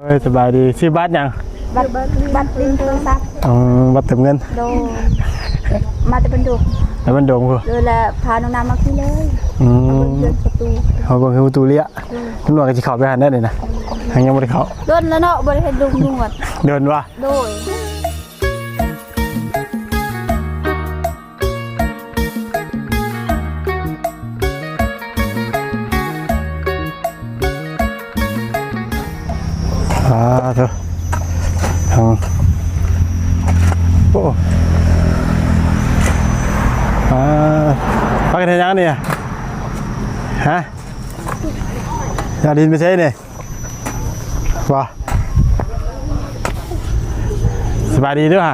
ເອີຍ ສະບາຍດີ. ຊື້ບັດຫຍັງ? ບັດ ບັດຫຼິ້ນໂທລະສັບ. ອໍ ບັດເຕີມເງິນ. ໂດຍ. ມາແຕ່ບັນດົງ. ແຕ່ບັນດົງພຸ້ນ. ໂດຍ ແລ້ວພານ້ອງນ້ຳມາພີ້ເລີຍ. ອືມ ມາເບິ່ງເຮືອນປະຕູ. ເຮົາເບິ່ງເຮືອນປະຕູເລຍ. ໂດຍ. ລຸງໜວດກໍຊິເຂົ້າໄປຫັ້ນແລ້ວນີ້ນະ. ໂດຍ. ຍັງບໍ່ໄດ້ເຂົ້າ. ດົນແລ້ວເນາະ ບໍ່ໄດ້ເຫັນລຸງໜວດ. ດົນວະ? ໂດຍ. ອາ ໂທ້ ໂອ້ ອາ ພາກັນເຮັດຫຍັງນີ້? ຮະ ເອົາດິນໄປໃສນີ້? ວ່າ ສະບາຍດີເດີ. ອືມ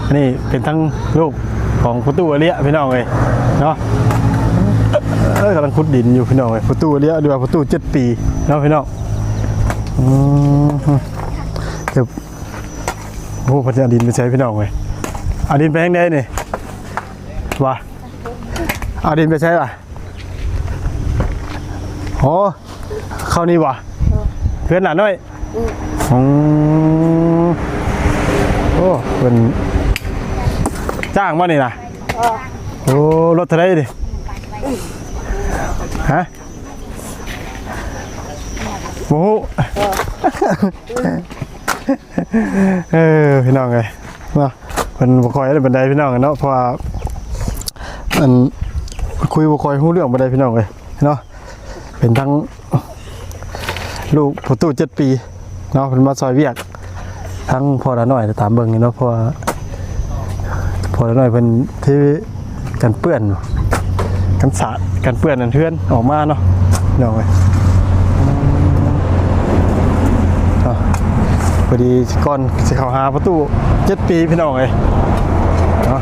ອັນນີ້ເປັນທັງລູກຂອງພໍ່ຕູ້ອາເລຍ ພີ່ນ້ອງເອີຍເນາະ. ເອີ ກຳລັງຂຸດດິນຢູ່ ພີ່ນ້ອງເອີຍ. ພໍ່ຕູ້ອາເລຍ ຫຼືວ່າພໍ່ຕູ້ເຈັດປີເນາະ ພີ່ນ້ອງ. ອືມ ເອີ ໂອ້ ເພິ່ນຈະເອົາດິນໄປໃສ ພີ່ນ້ອງເອີຍ? ເອົາດິນໄປທາງໃດນີ້? ວ່າ ເອົາດິນໄປໃສວະ? ໂອ້ ເຂົ້ານີ້ບໍ່? ເອີ ເຮືອນຫຼານນ້ອຍ. ອືມ ອືມ ໂອ້ ເພິ່ນຈ້າງບໍ່ນີ້ນະ? ເອີ ໂອ້ ລົດເທົ່າໃດນີ້? ຮະ ບໍ່ຮູ້. ເອີ ເອີ ພີ່ນ້ອງເອີຍເນາະ. ເພິ່ນບໍ່ຄ່ອຍໄດ້ປານໃດ ພີ່ນ້ອງເນາະ ເພາະວ່າອັນ ຄຸຍບໍ່ຄ່ອຍຮູ້ເລື່ອງປານໃດ ພີ່ນ້ອງເອີຍເນາະ. ເປັນທັງລູກພໍ່ຕູ້ເຈັດປີເນາະ ເພິ່ນມາຊ່ອຍວຽກ ທັງພໍ່ລານ້ອຍຕາມເບິ່ງເນາະ ເພາະວ່າພໍ່ລານ້ອຍເພິ່ນເທ ກັນເປື້ອນ ກັນສາດ ກັນເປື້ອນອັນເຮືອນອອກມາເນາະ ພີ່ນ້ອງເອີຍ. ເນາະ ພໍດີກ່ອນຊິເຂົ້າຫາພໍ່ຕູ້ເຈັດປີ ພີ່ນ້ອງເອີຍເນາະ.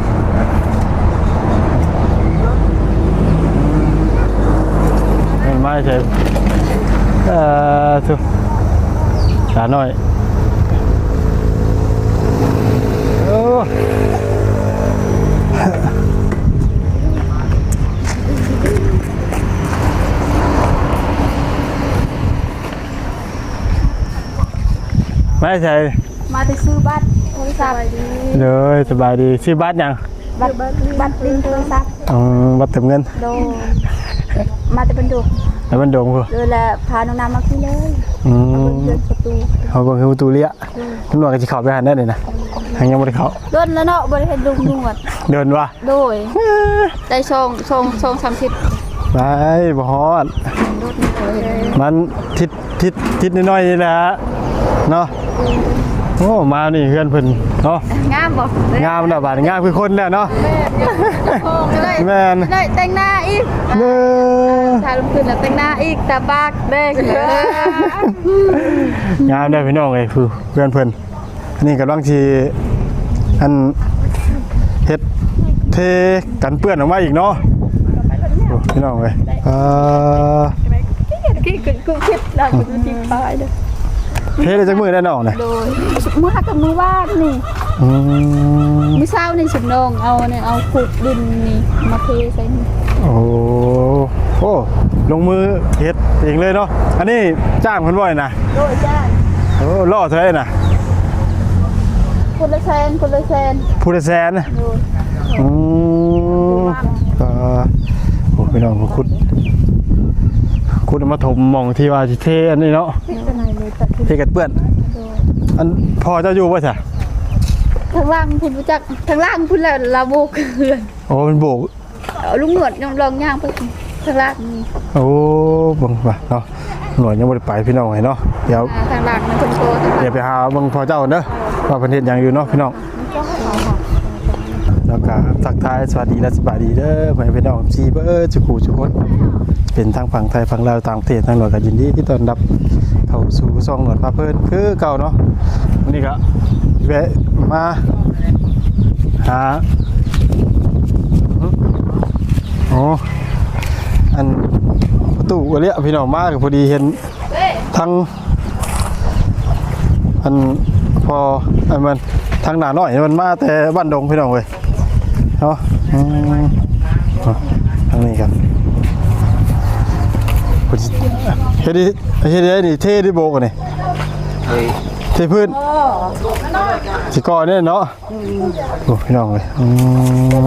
ເງິນມາໃສ່ ເອີ ທຸ ຫຼານ້ອຍ. ໂອ້ ມາໃສ່? ມາແຕ່ຊື້ບັດໂທລະສັບ. ໂດຍ ສະບາຍດີ. ຊື້ບັດຫຍັງ? ບັດ ບັດຫຼິ້ນໂທລະສັບ. ອໍ ບັດເຕີມເງິນ. ໂດຍ. ມາແຕ່ບັນດົງ. ແຕ່ບັນດົງພຸ້ນ. ໂດຍ ແລ້ວພານ້ອງນ້ຳມາພີ້ເລີຍ. ອືມ ມາເບິ່ງເຮືອນປະຕູ. ເຮົາເບິ່ງເຮືອນປະຕູເລຍ. ໂດຍ. ລຸງໜວດກໍຊິເຂົ້າໄປຫັ້ນແລ້ວນີ້ນະ. ຍັງບໍ່ໄດ້ເຂົ້າ. ດົນແລ້ວເນາະ ບໍ່ໄດ້ເຫັນລຸງໜວດ. ດົນວະ? ໂດຍ. ໄດ້ສອງ ສອງ ສອງສາມທິດ. ໄດ້ ບໍ່ຮອດ. ມັນທິດ ທິດ ທິດໜ້ອຍໆນີ້ແຫຼະເນາະ. ໂອ້ ມານີ້ເຮືອນເພິ່ນເນາະ. ງາມບໍ່? ງາມແລ້ວບາດນີ້ ງາມຄືຄົນແລ້ວເນາະ. ແມ່ນ ເຈົ້າຂອງເລີຍ. ແມ່ນ ໄດ້ແຕ່ງໜ້າອີກ. ເດີ ຖ້າລົງທຶນແລ້ວແຕ່ງໜ້າອີກ ຕາປາກແດງ. ເອີ ງາມເດີພີ່ນ້ອງເອີຍ ເຮືອນເພິ່ນ. ອັນນີ້ກຳລັງຊິ ອັນ ເຮັດເທກັນເປື້ອນອອກມາອີກເນາະ. ໂອ້ ພີ່ນ້ອງເອີຍ ອ່າ ຄິດ ຄິດ ຄິດ ຄິດແລ້ວ ມັນຊິຕາຍເດີ. ເທໄດ້ຈັກມື້ແລ້ວນ້ອງນະ? ໂດຍ ມື້ຫາກັບມື້ວານນີ້. ອືມ ມື້ເຊົ້ານີ້ຊຸມນ້ອງເອົານີ້ ເອົາຂຸດດິນນີ້ມາເທໃສ່ນີ້. ໂອ້ ໂອ້ ລົງມືເຮັດເອງເລີຍເນາະ. ອັນນີ້ຈ້າງເພິ່ນບໍ່ນີ້ນະ? ໂດຍ ຈ້າງ. ໂອ້ ລໍ້ເທົ່າໃດນະ? ຄົນລະແສນ ຄົນລະແສນ. ຜູ້ລະແສນ? ໂດຍ. ອືມ ກໍ ໂອ້ ພີ່ນ້ອງ ຂຸດ ຂຸດມາຖົມໝ່ອງທີ່ວ່າຊິເທອັນນີ້ເນາະ. ເທກັນເປື້ອນ. ໂດຍ. ອັນພໍ່ເຈົ້າຢູ່ບໍ່ຊະ? ທາງຫຼັງພຸ້ນ ຮູ້ຈັກ ທາງຫຼັງພຸ້ນແຫຼະ ລາວໂບກເຮືອນ. ໂອ້ ເພິ່ນໂບກ ເອົາລຸງໜວດລອງຍ່າງໄປທາງລາດນີ້. ໂອ້ ເບິ່ງວ່າເນາະ ໜວດຍັງບໍ່ໄດ້ໄປພີ່ນ້ອງເອີຍເນາະ. ດຽວ ອ່າ ທາງລາດມັນເພິ່ນໂທ ດຽວໄປຫາເບິ່ງພໍ່ເຈົ້າເດີ ວ່າເພິ່ນເຮັດຫຍັງຢູ່ເນາະພີ່ນ້ອງ. ແລ້ວກໍທັກທາຍສະຫວັດດີ ແລະ ສະບາຍດີເດີ ພໍ່ແມ່ພີ່ນ້ອງເອັຟຊີເບິດສູ່ຜູ້ສູ່ຄົນ ເປັນທັງຝັ່ງໄທ ຝັ່ງລາວ ຕ່າງປະເທດ ທາງໜວດກໍຍິນດີຕ້ອນຮັບເຂົ້າສູ່ຊ່ອງໜວດພາເພີນຄືເກົ່າເນາະ. ມື້ນີ້ກໍແວະມາຫາ ອໍ ອັນປະຕູເລີຍ ພີ່ນ້ອງມາກໍພໍດີເຫັນທັງ ອັນພໍ່ ອັນມັນທາງໜ້ານ້ອຍ ມັນມາແຕ່ບ້ານດົງ ພີ່ນ້ອງເອີຍເນາະ. ອືມ ເນາະ ທາງນີ້ກັນ ເຮັດ ເຮັດໄດ້ນີ້ ເທໄດ້ໂບກອັນນີ້ ເອີ ເທພື້ນ ຊິກໍ່ນີ້ເນາະ. ໂອ້ ພີ່ນ້ອງເອີຍ ອືມ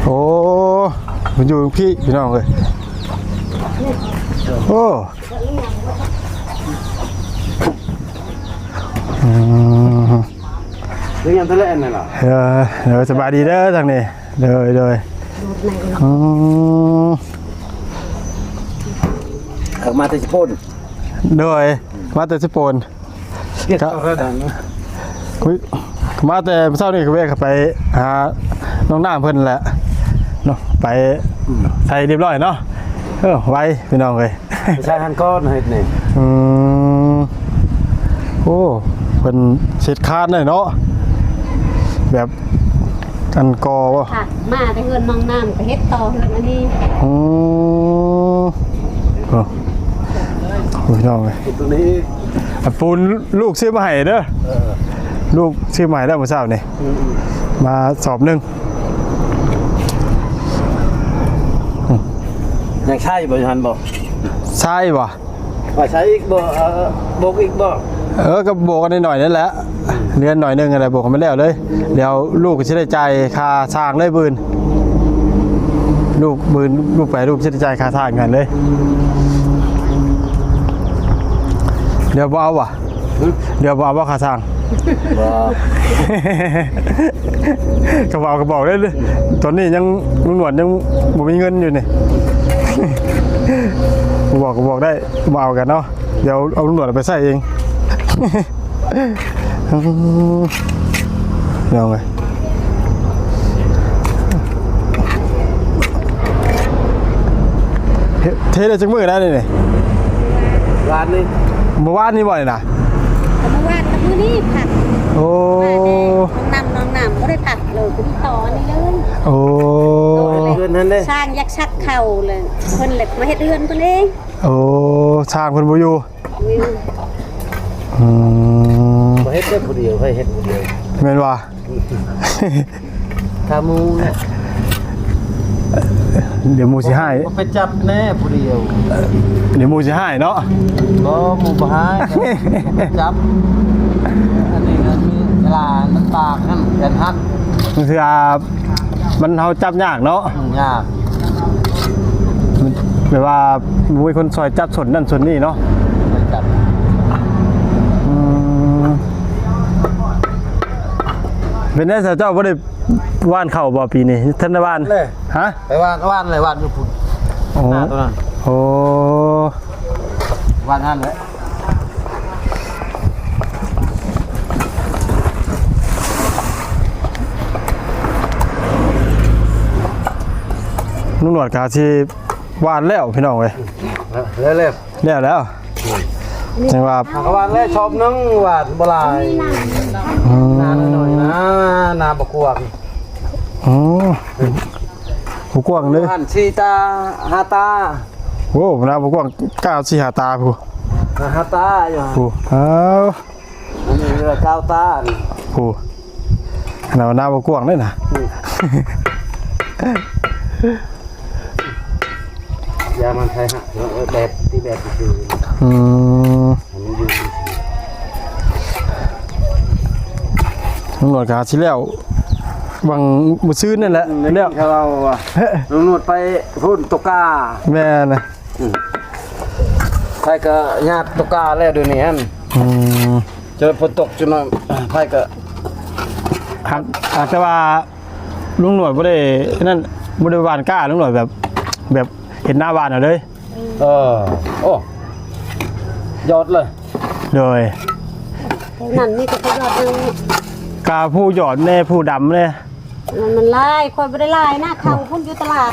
ໂອ້ ມັນຢູ່ພີ້ ພີ່ນ້ອງເອີຍ ໂອ້ ອືມ ເປັນຫຍັງແທ້ແຫຼະອັນນັ້ນລະ? ເອີ ເອີ ສະບາຍດີເດີທາງນີ້. ໂດຍ ໂດຍ ອືມ ເອົາມາແຕ່ສະໂປນ ໂດຍ ມາແຕ່ສະໂປນ ເຮັດເທົ່າໃດນະ? ອຸ້ຍ ມາແຕ່ເຊົ້ານີ້ກໍແວະເຂົ້າໄປຫານ້ອງນ້ຳເພິ່ນແຫຼະເນາະ ໄປ ອືມ ໃສ່ຮຽບຮ້ອຍເນາະ. ເອີ ໄວ ພີ່ນ້ອງເອີຍ ໃສ່ຫັ້ນກ່ອນເຮັດນີ້ ອືມ ໂອ້ ເພິ່ນເຮັດຄານໄດ້ເນາະ ແບບ ອັນກໍ ມາແຕ່ເຮືອນນ້ອງນ້ຳ ກໍເຮັດຕໍ່ເຮືອນອັນນີ້ ອືມ ໂອ້ ໂອ້ຍ ນ້ອງເອີຍ ເຮັດຕົວນີ້ອີກ ອັນປູນລູກຊື້ມາໃຫ້ເດີ ເອີ ລູກຊື້ມາໃຫ້ແລ້ວມື້ເຊົ້ານີ້ ອືມ ມາສອບໜຶ່ງ ອືມ ຍັງໃຊ້ບໍ່ ຢູ່ຫັ້ນບໍ່ ໃຊ້ບໍ່? ວ່າໃຊ້ອີກບໍ່? ເອີ ໂບກອີກບໍ່? ເອີ ກໍໂບກກັນໜ້ອຍໆນັ້ນແຫຼະ ເດືອນໜ້ອຍໜຶ່ງຫັ້ນແຫຼະ ໂບກໃຫ້ມັນແລ້ວເລີຍ ດຽວລູກກໍຊິໄດ້ຈ່າຍຄ່າຊ່າງເລີຍມື້ອື່ນ ລູກມື້ອື່ນລູກໄປ ລູກຊິໄດ້ຈ່າຍຄ່າຊ່າງໃຫ້ເລີຍ ດຽວບໍ່ເອົາຫວາ? ຫຶ? ດຽວບໍ່ເອົາບໍ່ຄ່າຊ່າງ? ບໍ່ ກໍບໍ່ເອົາກໍບອກເລີຍ ຕອນນີ້ຍັງ ລຸງໜວດຍັງບໍ່ມີເງິນຢູ່ນີ້ ບໍ່ບອກກໍບອກໄດ້ ບໍ່ເອົາກັນເນາະ ດຽວເອົາລຸງໜວດໄປໃຊ້ເອງ ພີ່ນ້ອງເອີຍ ເທ ເທໄດ້ຈັກມື້ແລ້ວນີ້? ວານນີ້ ເມື່ອວານນີ້ບໍ່ນີ້ນະ? ກໍເມື່ອວານກັບມື້ນີ້ພັກ ໂອ້ ມາແຕ່ນ້ອງນ້ຳ ນ້ອງນ້ຳບໍ່ໄດ້ພັກເລີຍ ກໍມີຕໍ່ອັນນີ້ເລີຍ ໂອ້ ເຮືອນນັ້ນເດ້ ຊ່າງຢາກຊັກເຂົ້າເລີຍ ເພິ່ນແຫຼະມາເຮັດເຮືອນເພິ່ນເອງ ໂອ້ ຊ່າງເພິ່ນບໍ່ຢູ່ ບໍ່ຢູ່ ອືມ ບໍ່ເຮັດໄດ້ຜູ້ດຽວ ໃຜເຮັດຜູ້ດຽວ ແມ່ນບໍ່? ຖ້າໝູ່ແຫຼະ ດຽວໝູ່ຊິຮ້າຍ ບໍ່ໄປຈັບແນ່ຜູ້ດຽວ ດຽວໝູ່ຊິຮ້າຍເນາະ ບໍ່ ໝູ່ບໍ່ຮ້າຍ ຈັບ ອັນນີ້ມັນມີເວລາ ມັນປາກຫັ້ນ ແມ່ນຫັ້ນ ບາງເທື່ອມັນ ເຮົາຈັບຍາກເນາະ ອືມ ຍາກ ແບບວ່າບໍ່ມີຄົນຊ່ອຍຈັບສົ້ນນັ້ນສົ້ນນີ້ເນາະ ຊ່ອຍຈັບ ອືມ ເປັນໄດ ເຈົ້າບໍ່ໄດ້ຫວ່ານເຂົ້າບໍ່ປີນີ້? ທັນໄດ້ຫວ່ານ ເລີຍ ຮະ? ໄປຫວ່ານ ຫວ່ານເລີຍ ຫວ່ານຢູ່ພຸ້ນ ໂອ້ ໜ້າຕົວນັ້ນ ໂອ້ ຫວ່ານຫັ້ນແຫຼະ ລຸງໜວດກະຊິຫວ່ານແລ້ວ ພີ່ນ້ອງເອີຍ ແລ້ວ ແລ້ວ ແລ້ວ ແລ້ວ ຈັ່ງວ່າ ຫາກະຫວ່ານແລ້ວຊອບໜຶ່ງ ຫວ່ານບໍ່ຫຼາຍ ອືມ ນາໜ້ອຍໆນາ ນາບໍ່ກວ້າງ ອືມ ບໍ່ກວ້າງເລີຍ ຫັ້ນສີ່ຕາຫ້າຕາ ໂອ້ ນາບໍ່ກວ້າງ ກ້າວສີ່ຫ້າຕາພຸ້ນ ຫ້າຕາຢູ່ ໂອ້ ເອົາ ອັນນີ້ເຫຼືອເກົ້າຕານີ້ ໂອ້ ນາ ນາບໍ່ກວ້າງເດ້ນະ ອືມ ຢ່າມັນໃສ່ຫະ ແບບທີ່ແບບຄື ອືມ ໃຫ້ມັນຢູ່ ຕຳຫຼວດກໍຫາຊິແລ້ວ ຫວ່າງມື້ຊືນນັ້ນແຫຼະ ອືມ ແລ້ວ ເຂົາເວົ້າວ່າ ຕຳຫຼວດໄປພຸ້ນຕົກກາ ແມ່ນນະ ອືມ ໃຜກໍຍາກຕົກກາແລ້ວດຽວນີ້ຫັ້ນ ອືມ ຈະຝົນຕົກຈັກໜ້ອຍ ໃຜກໍ ຫາກ ຫາກແຕ່ວ່າ ລຸງໜວດບໍ່ໄດ້ນັ້ນ ບໍ່ໄດ້ຫວ່ານກ້າ ລຸງໜວດແບບ ແບບເຮັດນາຫວ່ານເອົາເລີຍ ເອີ ໂອ້ ຍອດເລີຍ ໂດຍ ແຖວນັ້ນມີແຕ່ຜູ້ຍອດເດີ ກະຜູ້ຍອດແດ່ ຜູ້ດຳແດ່ ມັນ ມັນຫຼາຍ ຂ້ອຍບໍ່ໄດ້ຫຼາຍນາ ເຂົ້າພຸ້ນຢູ່ຕະຫຼາດ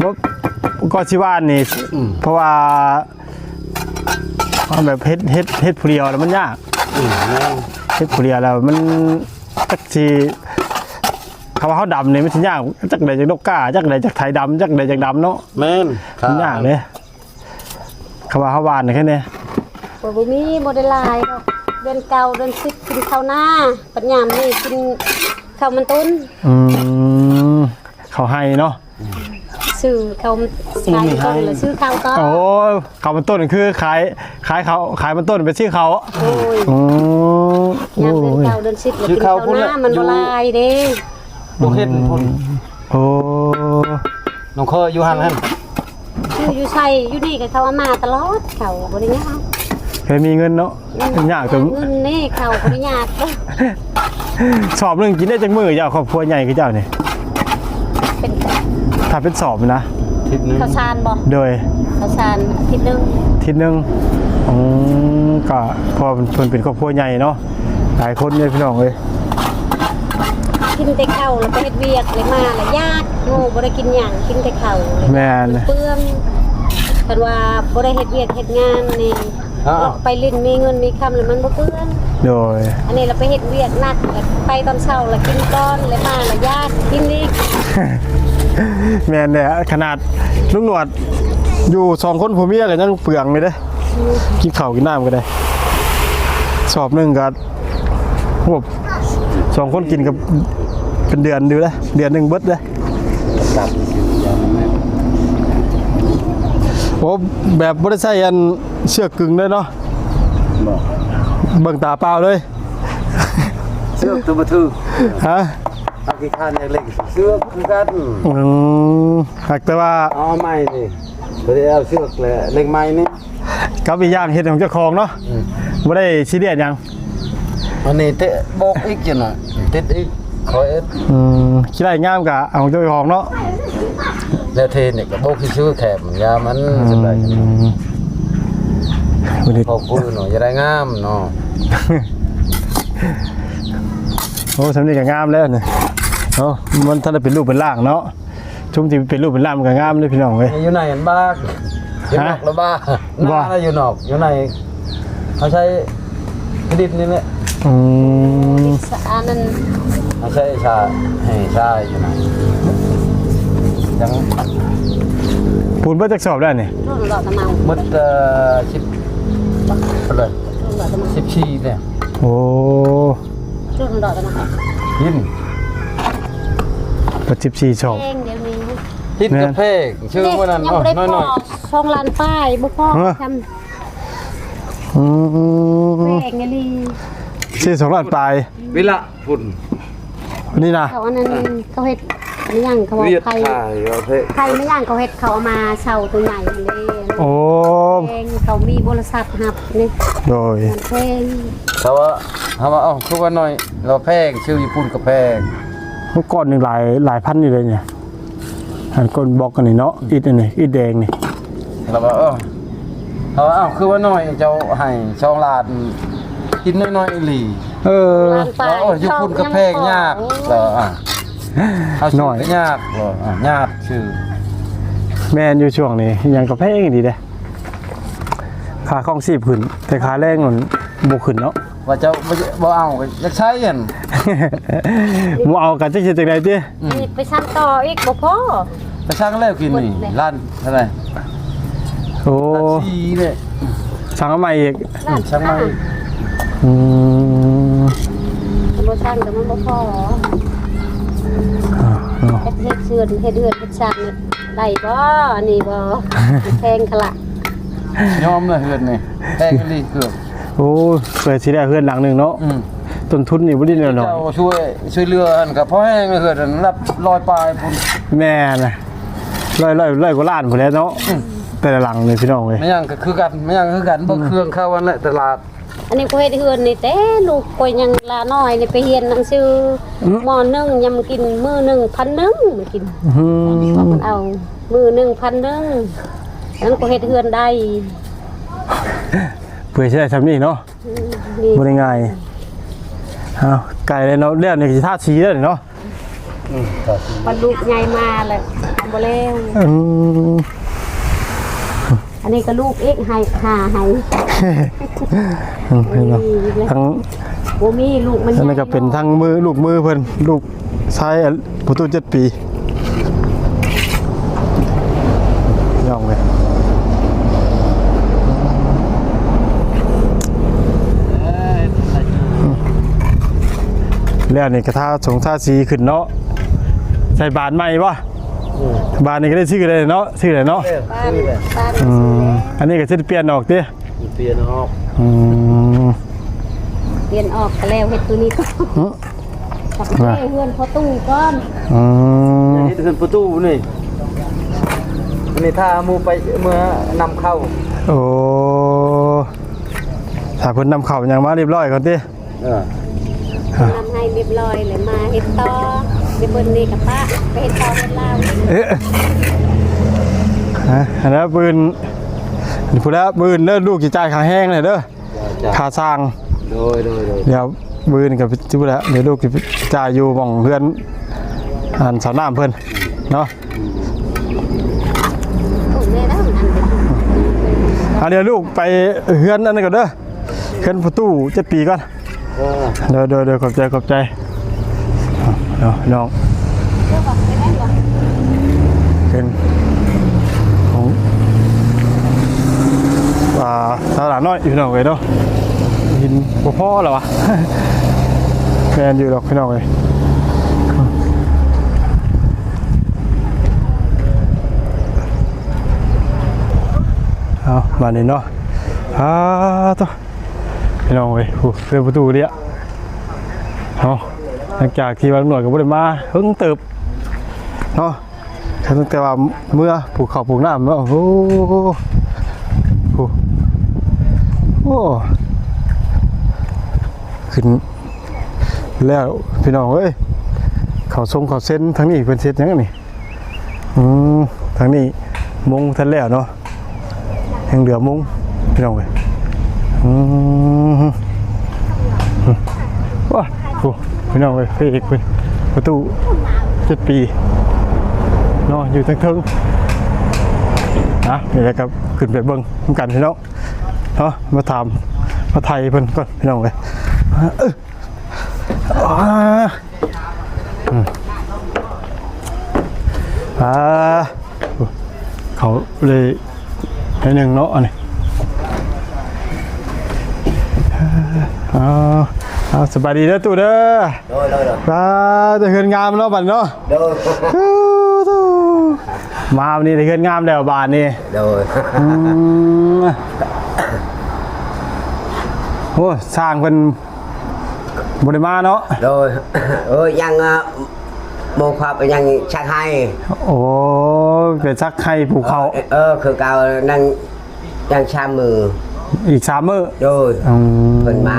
ບໍ່ ກໍຊິຫວ່ານນີ້ ອືມ ເພາະວ່າ ເຮົາແບບເຮັດ ເຮັດ ເຮັດຜູ້ດຽວແລ້ວມັນຍາກ ອືມ ແມ່ນ ເຮັດຜູ້ດຽວແລ້ວມັນ ຈັກຊິ ຄຳວ່າເຮົາດຳນີ້ມັນຊິຍາກ ຈັກໃດຈັກຕົກກ້າ ຈັກໃດຈັກໄຖດຳ ຈັກໃດຈັກດຳເນາະ ແມ່ນ ມັນຍາກເດ້ ຄຳວ່າເຮົາຫວ່ານແຄ່ນີ້ ຂ້ອຍບໍ່ມີ ບໍ່ໄດ້ຫຼາຍດອກ ເດືອນເກົ້າເດືອນສິບກິນເຂົ້ານາ ບັດຍາມນີ້ກິນເຂົ້າມັນຕົ້ນ. ອືມ ເຂົ້າໄຮ່ເນາະ. ຊື້ເຂົ້າ ຂາຍເຂົ້າແລ້ວຊື້ເຂົ້າຕໍ່. ໂອ້ ເຂົ້າມັນຕົ້ນຄືຂາຍ ຂາຍເຂົ້າ ຂາຍມັນຕົ້ນໄປຊື້ເຂົ້າ. ໂອ້ຍ ອືມ ຍາມເດືອນເກົ້າເດືອນສິບແລ້ວກິນເຂົ້ານາ ມັນບໍ່ຫຼາຍເດ້. ບໍ່ເຫັນພຸ້ນ. ໂອ້ ນ້ອງເຄີຍຢູ່ຫັ້ນຫັ້ນ ຢູ່ ຢູ່ໃສ ຢູ່ນີ້ກໍເຂົາເອົາມາຕະຫຼອດ ເຂົາບໍ່ໄດ້ຍາກ ເຄີຍມີເງິນເນາະ. ຍາກແຕ່ເງິນນີ້ເຂົາບໍ່ໄດ້ຍາກເດ້. ສອບໜຶ່ງກິນໄດ້ຈັກມື້ ເຈົ້າຄອບຄົວໃຫຍ່ຄືເຈົ້ານີ້? ເປັນ ຖ້າເປັນສອບນະ ທິດໜຶ່ງ ເຂົ້າສານບໍ່? ໂດຍ ເຂົ້າສານທິດໜຶ່ງ ທິດໜຶ່ງ. ອືມ ກໍເພາະເພິ່ນເປັນຄອບຄົວໃຫຍ່ເນາະ ຫຼາຍຄົນເດ້ພີ່ນ້ອງເອີຍ. ກິນແຕ່ເຂົ້າ ແລ້ວໄປເຮັດວຽກ ແລ້ວມາແລ້ວຢາກ ໂອ້ ບໍ່ໄດ້ກິນຫຍັງ ກິນແຕ່ເຂົ້າ. ແມ່ນ ມັນເປືອງ. ຄັນວ່າບໍ່ໄດ້ເຮັດວຽກເຮັດງານນີ້ ເອົາ ໄປຫຼິ້ນ ມີເງິນມີຄຳແລ້ວມັນບໍ່ເປືອງ. ໂດຍ ອັນນີ້ລະໄປເຮັດວຽກໜັກ ແລ້ວໄປຕອນເຊົ້າ ແລ້ວກິນກ່ອນ ແລ້ວມາແລ້ວຢາກກິນອີກ. ແມ່ນແຫຼະ ຂະໜາດລຸງໜວດຢູ່ສອງຄົນຜົວເມຍກໍຍັງເປືອງຢູ່ເດ້. ອືມ ກິນເຂົ້າກິນນ້ຳກໍໄດ້ ສອບໜຶ່ງກໍ ໂອ້ ສອງຄົນກິນກໍເປັນເດືອນຢູ່ເດ້ ເດືອນໜຶ່ງເບິດເດ້. ໂອ້ ແບບບໍ່ໄດ້ໃຊ້ອັນເຊືອກກຶງເລີຍເນາະ. ບໍ່ ເບິ່ງຕາເປົ່າເລີຍ ເຊືອກຕົວບໍ່ຖືກ. ຮະ ເອົາຂີ້ຄ້ານຢາກເຫຼັກເຊືອກຄືກັນ. ອືມ ຫາກແຕ່ວ່າເອົາໃໝ່ນີ້ ບໍ່ໄດ້ເອົາເຊືອກແລ້ວເຫຼັກໃໝ່ນີ້. ກັບອີກຢ່າງເຮັດຂອງເຈົ້າຂອງເນາະ. ອືມ ບໍ່ໄດ້ຊີຣຽສຫຍັງ. ອັນນີ້ເຕະໂບກອີກຈັກໜ້ອຍ ຕິດອີກ ຂໍເອັດ. ອືມ ຂີ້ໄລ່ງາມກະເອົາຂອງເຈົ້າຂອງເນາະ. ແນວເທນີ້ກະໂບກຊື່ໆ ແຄບມັນຍາມັນ. ອືມ ສະບາຍ ພໍຄືເນາະ ຢ່າໄດ້ງາມເນາະ. ໂອ້ ສ່ຳນີ້ກະງາມແລ້ວນີ້. ເອົາ ມັນທັນໄດ້ເປັນຮູບເປັນຮ່າງເນາະ. ຊຸມທີ່ເປັນຮູບເປັນຮ່າງມັນກໍງາມເດ້ພີ່ນ້ອງເອີຍ. ຢູ່ໃນອັນບາກ ຢູ່ນອກລະບາ ໜ້າລະຢູ່ນອກ ຢູ່ໃນ ເຮົາໃຊ້ດິນນີ້ແຫຼະ. ອືມ ອັນນັ້ນ ເຮົາໃຊ້ຊາ ໃຫ້ຊາຢູ່ໃນ ຍັງ ປູນເບິດຈັກສອບແລ້ວນີ້? ໝົດ ເອີ ສິບ ເທົ່າໃດ? ສິບສີ່ແລ້ວ. ໂອ້ ຫີນ ເບິດສິບສີ່ສອບ. ແພງດຽວນີ້ ຫີນກະແພງ ຊື້ມື້ນັ້ນ ຍັງບໍ່ໄດ້ພໍ ສອງລ້ານປາຍ ບໍ່ພໍ. ຮະ ຊ້ຳ. ອືມ ແພງອີ່ຫຼີ ຊື້ສອງລ້ານປາຍ ວິລະພຸ້ນ ນີ້ນະ. ເຂົາອັນນັ້ນ ເຂົາເຮັດ ອີຫຍັງເຂົາວ່າ ໄຂ່ ໄຂ່ ໄຂ່ ໄຂ່ ແມ່ນຫຍັງເຂົາເຮັດ ເຂົາເອົາມາເຊົ່າໂຕໃຫຍ່ຫັ້ນເດ້. ໂອ້ ແພງ ເຂົາມີບໍລິສັດຮັບນີ້. ໂດຍ ມັນແພງ. ເຂົາວ່າ ເຮົາວ່າ ເອົ້າ ຄືວ່າໜ້ອຍ ລາວແພງ ຊື້ຢູ່ພຸ້ນກໍແພງ. ມັນກ້ອນໜຶ່ງຫຼາຍ ຫຼາຍພັນຢູ່ເດ້ນີ້. ອັນກ້ອນບລັອກອັນນີ້ເນາະ ອິດອັນນີ້ ອິດແດງນີ້. ລາວວ່າ ເອີ ເຮົາວ່າ ເອົ້າ ຄືວ່າໜ້ອຍ ເຈົ້າໃຫ້ສອງລ້ານ ກິນໜ້ອຍໆອີ່ຫຼີ. ເອີ ລ້ານປາຍ ເອີ ຢູ່ພຸ້ນກໍແພງຍາກ. ລາວວ່າ ເອົາ ໜ້ອຍ ຍາກ. ລາວວ່າ ຍາກຊື່. ແມ່ນຢູ່ ຊ່ວງນີ້ຫຍັງກໍແພງອີ່ຫຼີເດ້. ຄ່າຄອງຊີບຂຶ້ນ ແຕ່ຄ່າແຮງມັນບໍ່ຂຶ້ນເນາະ. ວ່າເຈົ້າບໍ່ ບໍ່ເອົາກໍຢາກໃຊ້ຫັ້ນ. ບໍ່ເອົາກໍຈັກຊິເຮັດຈັ່ງໃດຕິ. ອືມ ນີ້ໄປສັ່ງຕໍ່ອີກບໍ່ພໍ. ໄປສັ່ງແລ້ວກິນນີ້ ລ້ານເທົ່າໃດ? ໂອ້ ລ້ານສີ່ເດ້. ສັ່ງເອົາໃໝ່ອີກ. ອືມ ສັ່ງໃໝ່. ອືມ ບໍ່ສັ່ງກໍມັນບໍ່ພໍ. ເນາະ ເຮັດເຮືອນ ເຮັດເຮືອນເຮັດຊານໄດ້ບໍ່? ອັນນີ້ບໍ່ ແພງຂະລະ. ຍອມລະ ເຮືອນນີ້ແພງອີ່ຫຼີ ເກືອບ. ໂອ້ ເພື່ອຊິໄດ້ເຮືອນຫຼັງໜຶ່ງເນາະ. ອືມ ຕົ້ນທຶນນີ້ບໍ່ໄດ້ນ້ອຍໆ. ເຈົ້າຊ່ວຍ ຊ່ວຍເຫຼືອຫັ້ນກໍພໍແຮງ ເຮືອນຫັ້ນຫຼັກຮ້ອຍປາຍພຸ້ນ. ແມ່ນ ຮ້ອຍ ຮ້ອຍ ຮ້ອຍກວ່າລ້ານພຸ້ນແຫຼະເນາະ. ອືມ ແຕ່ລະຫຼັງນີ້ພີ່ນ້ອງເອີຍ. ແມ່ນຫຍັງກໍຄືກັນ ແມ່ນຫຍັງກໍຄືກັນ. ອືມ ເບິ່ງເຄື່ອງເຂົາຫັ້ນແຫຼະ ຕະຫຼາດ. ອັນນີ້ຂ້ອຍເຮັດເຮືອນນີ້ແຕ່ລູກຂ້ອຍຍັງລະນ້ອຍນີ້ ໄປຮຽນໜັງສື ອືມ ມໍໜຶ່ງ ຍັງມາກິນມື້ໜຶ່ງພັນໜຶ່ງ ມາກິນ. ອືມ ມັນເອົາມື້ໜຶ່ງພັນໜຶ່ງ ນັ້ນກໍເຮັດເຮືອນໄດ້ ເພື່ອຊິໄດ້ຊ່ຳນີ້ເນາະ. ອືມ ນີ້ ບໍ່ໄດ້ງ່າຍ. ເອົາ ໃກ້ແລ້ວເນາະ ແລ້ວນີ້ຊິທາສີແລ້ວນີ້ເນາະ. ອືມ ພໍລູກໃຫຍ່ມາແລ້ວບໍ່ແລ້ວ. ອືມ ອັນນີ້ກໍລູກອີກ ໃຫ້ ຫາໃຫ້. ອືມ ທັງ ບໍ່ມີລູກມັນ ອັນນີ້ກໍເປັນທັງມື ລູກມືເພິ່ນ ລູກຊາຍຜູ້ຕູ້ເຈັດປີ. ຍອມເລີຍ. ແລ້ວນີ້ກະທາສົງທາສີຂຶ້ນເນາະ ໃສ່ບານໃໝ່ບໍ່? ອືມ ບານນີ້ກະໄດ້ຊື້ໄດ້ເນາະ ຊື້ໄດ້ເນາະ. ເອີ ບານ ບານ ອືມ ອັນນີ້ກະຊິໄດ້ປ່ຽນອອກຕິ? ປ່ຽນອອກ. ອືມ ປ່ຽນອອກກະແລ້ວ ເຮັດໂຕນີ້ກ່ອນ. ອືມ ກັບເຮືອນພໍ່ຕູ້ກ່ອນ. ອືມ ເຮັດເຮືອນພໍ່ຕູ້ນີ້ ອັນນີ້ຖ້າໝູ່ໄປເມືອນຳເຂົ້າ. ໂອ້ ຖ້າເພິ່ນນຳເຂົ້າຫຍັງມາຮຽບຮ້ອຍກ່ອນຕິ? ເອີ ນຳໃຫ້ຮຽບຮ້ອຍແລ້ວມາເຮັດຕໍ່. ໄດ້ເບິ່ງນີ້ກະປະ ໄປເຮັດຕໍ່ເຮືອນລາວ. ເອີ ຮະ ອັນນັ້ນມື້ອື່ນ ພຸ້ນແຫຼະ ມື້ອື່ນເດີ ລູກຊິຈ່າຍຄ່າແຮງແລ້ວເດີ ຄ່າຊ່າງ. ໂດຍ ໂດຍ ໂດຍ ດຽວມື້ອື່ນກະຊິພຸ້ນແຫຼະ ດຽວລູກຊິຈ່າຍຢູ່ໝ່ອງເຮືອນ ອັນສາວນ້ຳເພິ່ນເນາະ. ອືມ ອັນດຽວລູກໄປເຮືອນອັນນັ້ນກ່ອນເດີ ເຮືອນພໍ່ຕູ້ເຈັດປີກ່ອນ. ເອີ ໂດຍ ໂດຍ ໂດຍ ຂອບໃຈ ຂອບໃຈ. ເອົາ ເອົາ ນ້ອງ ເປັນຂອງ ອ່າ ຕະຫຼາດນ້ອຍພີ່ນ້ອງເອີຍເນາະ. ຫີນບໍ່ພໍແລ້ວວະ. ແມ່ນຢູ່ດອກພີ່ນ້ອງເອີຍ. ເອົາ ບາດນີ້ເນາະ ອາ ໂທ້ ພີ່ນ້ອງເອີຍ ໂອ້ ເປີດປະຕູເດະເນາະ. ຫຼັງຈາກທີ່ວ່າລຸງໜ້ອຍກະບໍ່ໄດ້ມາເຫິງເຕີບເນາະ ຕັ້ງແຕ່ວ່າເມືອປູກເຂົ້າປູກນ້ຳເນາະ. ໂອ້ ໂອ້ ໂອ້ ຂຶ້ນແລ້ວພີ່ນ້ອງເອີຍ. ເຂົ້າຊົງເຂົ້າເຊັນທາງນີ້ເພິ່ນເຮັດຫຍັງນີ້? ອືມ ທາງນີ້ມຸງທັນແລ້ວເນາະ ຍັງເຫຼືອມຸງພີ່ນ້ອງເອີຍ. ອືມ ວ້າ ໂອ້ ພີ່ນ້ອງເອີຍ ພະເອກເພິ່ນ ປະຕູເຈັດປີເນາະ ຢູ່ເທິງໆ. ນະ ນີ້ແຫຼະ ກະຂຶ້ນໄປເບິ່ງນຳກັນພີ່ນ້ອງເນາະ ມາຖາມມາໄຖ່ເພິ່ນກ່ອນພີ່ນ້ອງເອີຍ. ອາ ອືມ ອາ ເຂົ້າເລີຍໜ້ອຍໜຶ່ງເນາະ ອັນນີ້. ເອົາ ເອົາ ສະບາຍດີເດີຕູ້ເດີ. ໂດຍ ໂດຍ ໂດຍ. ປາ ແຕ່ເຮືອນງາມເນາະບາດເນາະ. ໂດຍ ມາມື້ນີ້ໄດ້ເຮືອນງາມແລ້ວບາດນີ້. ໂດຍ ອືມ ໂອ້ ຊ່າງເພິ່ນ ບໍ່ໄດ້ມາເນາະ. ໂດຍ ເອີ ຍັງ ອາ ໝູ່ຄອບຍັງຊັກໄຫ້. ໂອ້ ໄປຊັກໄຫ້ປູກເຂົ້າ. ເອີ ຄືເກົ່າ ຍັງ ຍັງສາມມື້ ອີກສາມມື້. ໂດຍ ອືມ ເພິ່ນມາ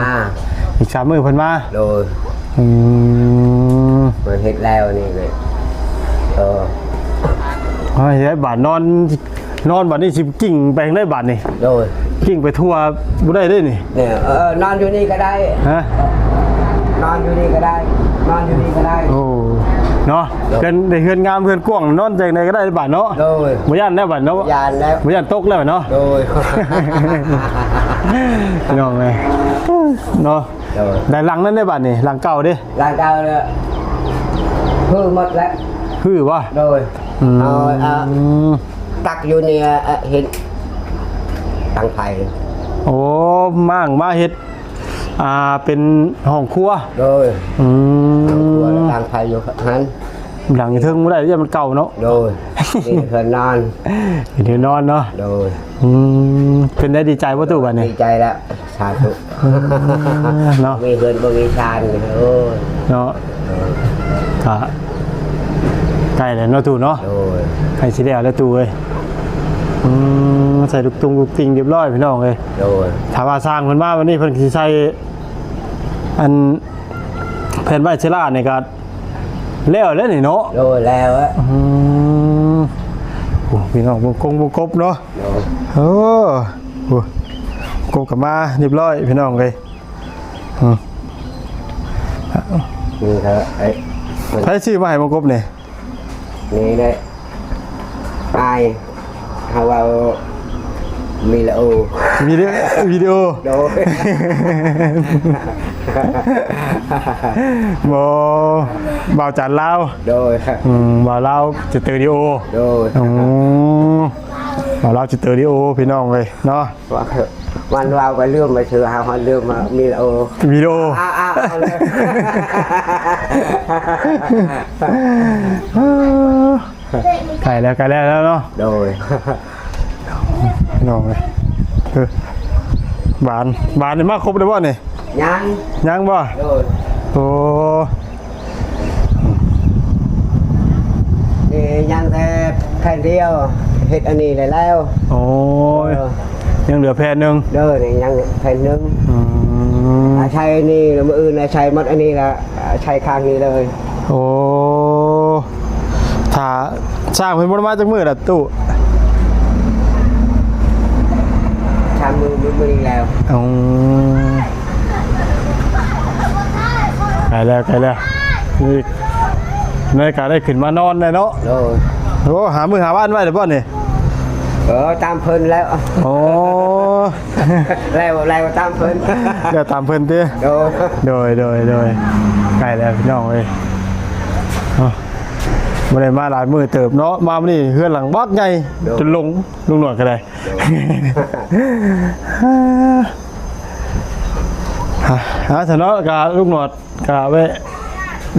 ອີກສາມມື້ເພິ່ນມາ. ໂດຍ ອືມ ເພິ່ນເຮັດແລ້ວນີ້ເລີຍ. ເອີ ເຮັດໃຫ້ບາດນອນ ນອນບາດນີ້ຊິກິ້ງໄປທາງໃດບາດນີ້? ໂດຍ ກິ້ງໄປທົ່ວບໍ່ໄດ້ເດ້ນີ້. ນີ້ ເອີ ນອນຢູ່ນີ້ກະໄດ້. ຮະ ນອນຢູ່ນີ້ກະໄດ້ ນອນຢູ່ນີ້ກະໄດ້. ໂອ້ ເນາະ ໂດຍ ເປັນໄດ້ເຮືອນງາມເຮືອນກວ້າງ ນອນຈັ່ງໃດກະໄດ້ບາດເນາະ. ໂດຍ ບໍ່ຢ້ານແລ້ວບາດເນາະ. ຢ້ານແລ້ວ ບໍ່ຢ້ານຕົກແລ້ວເນາະ. ໂດຍ ພີ່ນ້ອງເອີຍ ເນາະ. ໂດຍ ໄດ້ຫຼັງນັ້ນເດ້ບາດນີ້ ຫຼັງເກົ່າເດ້. ຫຼັງເກົ່າແລ້ວ ຮື້ໝົດແລ້ວ. ຮື້ບໍ່? ໂດຍ ອືມ ເອົາ ອາ ຕັກຢູ່ນີ້ ອາ ເຮັດຕັ້ງໄຟ. ໂອ້ ມ້າງມາເຮັດ ອ່າ ເປັນຫ້ອງຄົວ. ໂດຍ ອືມ ຫ້ອງຄົວ ຕັ້ງໄຟຢູ່ຫັ້ນ. ຫຼັງເທິງບໍ່ໄດ້ ຢ້ານມັນເກົ່າເນາະ. ໂດຍ ມີເຮືອນນອນ ມີເຮືອນນອນເນາະ. ໂດຍ ອືມ ເປັນໄດ້ດີໃຈບໍ່ຕູ້ບາດນີ້? ດີໃຈແລ້ວ ສາທຸ. ເອີ ເນາະ ມີເຮືອນບໍ່ມີຊານ ໂອ້ຍ ເນາະ. ໂດຍ ກະໃກ້ແລ້ວເນາະຕູ້ເນາະ. ໂດຍ ໃກ້ຊິແລ້ວແລ້ວຕູ້ເອີຍ. ອືມ ໃສ່ລູກຕຸງລູກຕິ່ງຮຽບຮ້ອຍພີ່ນ້ອງເອີຍ. ໂດຍ ຖ້າວ່າຊ່າງເພິ່ນມາວັນນີ້ ເພິ່ນກະຊິໃສ່ ອັນ ແຜ່ນໄວເຊລານີ້ກະແລ້ວແລ້ວນີ້ເນາະ. ໂດຍ ແລ້ວ. ອືມ ໂອ້ ພີ່ນ້ອງ ວົງກົບ ວົງກົບເນາະ. ໂດຍ ໂອ້ ວົງກົບກະມາຮຽບຮ້ອຍພີ່ນ້ອງເອີຍ. ອືມ ນີ້ກະ ໃຜຊື້ມາໃຫ້ວົງກົບນີ້? ນີ້ແຫຼະ ອ້າຍ ເຮົາເວົ້າມີລະໂອ ວິດີ ວິດີໂອ. ໂດຍ ບໍ່ ບ່າວຈັນລາວ. ໂດຍ ອືມ ບ່າວລາວ ສະຕູດິໂອ. ໂດຍ ອືມ ບ່າວລາວ ສະຕູດິໂອ ພີ່ນ້ອງເອີຍເນາະ. ວ່າເຖາະ ມັນເວົ້າໄປເລື່ອງໄປເທື່ອ ຫາຮອດເລື່ອງມາມີໂອ ວິດີໂອ ອາໆ ເອົາເລີຍ ໃກ້ແລ້ວ ໃກ້ແລ້ວເນາະ ໂດຍ ພີ່ນ້ອງເອີຍ ເອີ ບານ ບານນີ້ມາຄົບແລ້ວບໍ່ນີ້? ຍັງ ຍັງບໍ່? ໂດຍ ໂອ້ ນີ້ຍັງແຕ່ແຜ່ນດຽວ ເຮັດອັນນີ້ໄດ້ແລ້ວ ໂອ້ຍ ເອີ ຍັງເຫຼືອແຜ່ນໜຶ່ງ ເດີ ນີ້ຍັງແຜ່ນໜຶ່ງ ອືມ ອາໄສນີ້ ແລ້ວມື້ອື່ນອາໄສໝົດອັນນີ້ລະ ອາໄສຂ້າງນີ້ເລີຍ ໂອ້ ຖ້າຊ່າງເພິ່ນບໍ່ໄດ້ມາຈັກມື້ລະຕູ້? ສາມມື້ ມື້ ມື້ນີ້ແລ້ວ ອືມ ໃກ້ແລ້ວ ໃກ້ແລ້ວ ນີ້ ໃນການໄດ້ຂຶ້ນມານອນແລ້ວເນາະ ໂດຍ ໂອ້ ຫາມື້ຫາວັນໄວ້ແລ້ວບໍ່ນີ້? ເອີ ຕາມເພິ່ນແລ້ວ ໂອ້ ແລ້ວ ແລ້ວຕາມເພິ່ນ ແລ້ວຕາມເພິ່ນຕິ ໂດຍ ໂດຍ ໂດຍ ໂດຍ ໃກ້ແລ້ວພີ່ນ້ອງເອີຍ ເນາະ ບໍ່ໄດ້ມາຫຼາຍມື້ເຕີບເນາະ ມາມື້ນີ້ເຮືອນຫຼັງບັກໃຫຍ່ ໂດຍ ຈົນຫຼົງ ລຸງໜວດກໍໄດ້ ໂດຍ ອ່າ ຊະເນາະ ກະລຸງໜວດ ກະແວະ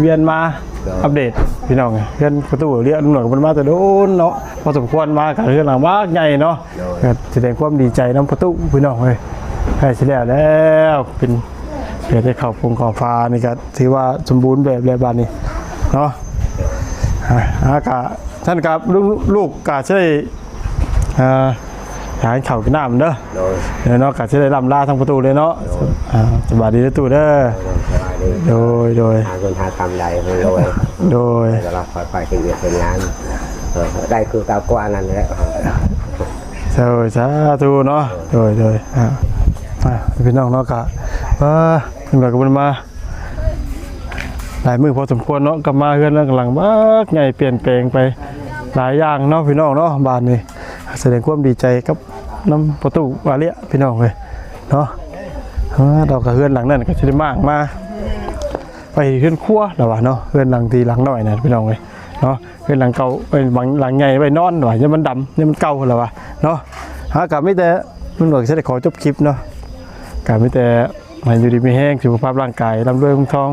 ວຽນມາ ໂດຍ ອັບເດດພີ່ນ້ອງ ເຮືອນປະຕູເລຍ ລຸງໜວດກໍບໍ່ໄດ້ມາແຕ່ດົນເນາະ ພໍສົມຄວນມາ ກະເຮືອນຫຼັງບັກໃຫຍ່ເນາະ ໂດຍ ກະສະແດງຄວາມດີໃຈນຳປະຕູພີ່ນ້ອງເອີຍ ໃກ້ຊິແລ້ວແລ້ວ ເປັນ ເຮັດໃຫ້ເຂົ້າປຸງເຂົ້າຝານີ້ກະຖືວ່າສົມບູນແບບແລ້ວບາດນີ້ເນາະ ອ່າ ກະ ຊັ້ນກະລູກ ລູກກະຊິໄດ້ ອ່າ ຫາກິນເຂົ້າກິນນ້ຳເດີ ໂດຍ ເດີເນາະ ກະຊິໄດ້ລ່ຳລາທາງປະຕູເລີຍເນາະ ໂດຍ ອ່າ ສະບາຍດີເດີຕູ້ເດີ ໂດຍ ສະບາຍດີ ໂດຍ ໂດຍ ຫາເງິນຫາຄຳໄດ້ ໂດຍ ໂດຍ ແລ້ວກໍຄ່ອຍໆ ເຮັດວຽກເຮັດງານ ເອີ ໄດ້ຄືເກົ່າກວ່ານັ້ນແຫຼະ ໂດຍ ສາທຸເນາະ ໂດຍ ໂດຍ ອ່າ ອ່າ ພີ່ນ້ອງເນາະ ກະ ເອີ ເພິ່ນວ່າກໍບໍ່ໄດ້ມາ ຫຼາຍມື້ພໍສົມຄວນເນາະ ກັບມາເຮືອນຫຼັງບັກໃຫຍ່ ປ່ຽນແປງໄປຫຼາຍຢ່າງເນາະພີ່ນ້ອງເນາະ ບາດນີ້ສະແດງຄວາມດີໃຈກັບນຳປະຕູອາເລຍພີ່ນ້ອງເອີຍເນາະ ເອີ ດອກກະເຮືອນຫຼັງນັ້ນກໍຊິໄດ້ມ້າງມາໄວ້ເຮືອນຄົວລະວ່າເນາະ ເຮືອນຫຼັງທີ່ຫຼັງນ້ອຍນະພີ່ນ້ອງເອີຍເນາະ ເຮືອນຫຼັງເກົ່າ ເອີ ຫຼັງໃຫຍ່ໄວ້ນອນວ່າ ຍາມມັນດຳ ຍາມມັນເກົ່າລະວ່າເນາະ ຫາກໍມີແຕ່ ລຸງໜວດກໍຊິໄດ້ຂໍຈົບຄລິບເນາະ ກໍມີແຕ່ ໃຫ້ຢູ່ດີມີແຮງ ສຸຂະພາບຮ່າງກາຍ ລ່ຳລວຍເງິນທອງ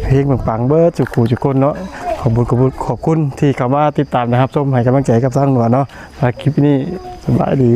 ເຮງປັງໆ ເບິດສູ່ຜູ້ສູ່ຄົນເນາະ ຂອບບຸນຂອບຄຸນທີ່ເຂົ້າມາຕິດຕາມ ແລະ ຮັບຊົມ ໃຫ້ກຳລັງໃຈກັບທາງໜວດເນາະ ສຳລັບຄລິບນີ້ ສະບາຍດີ.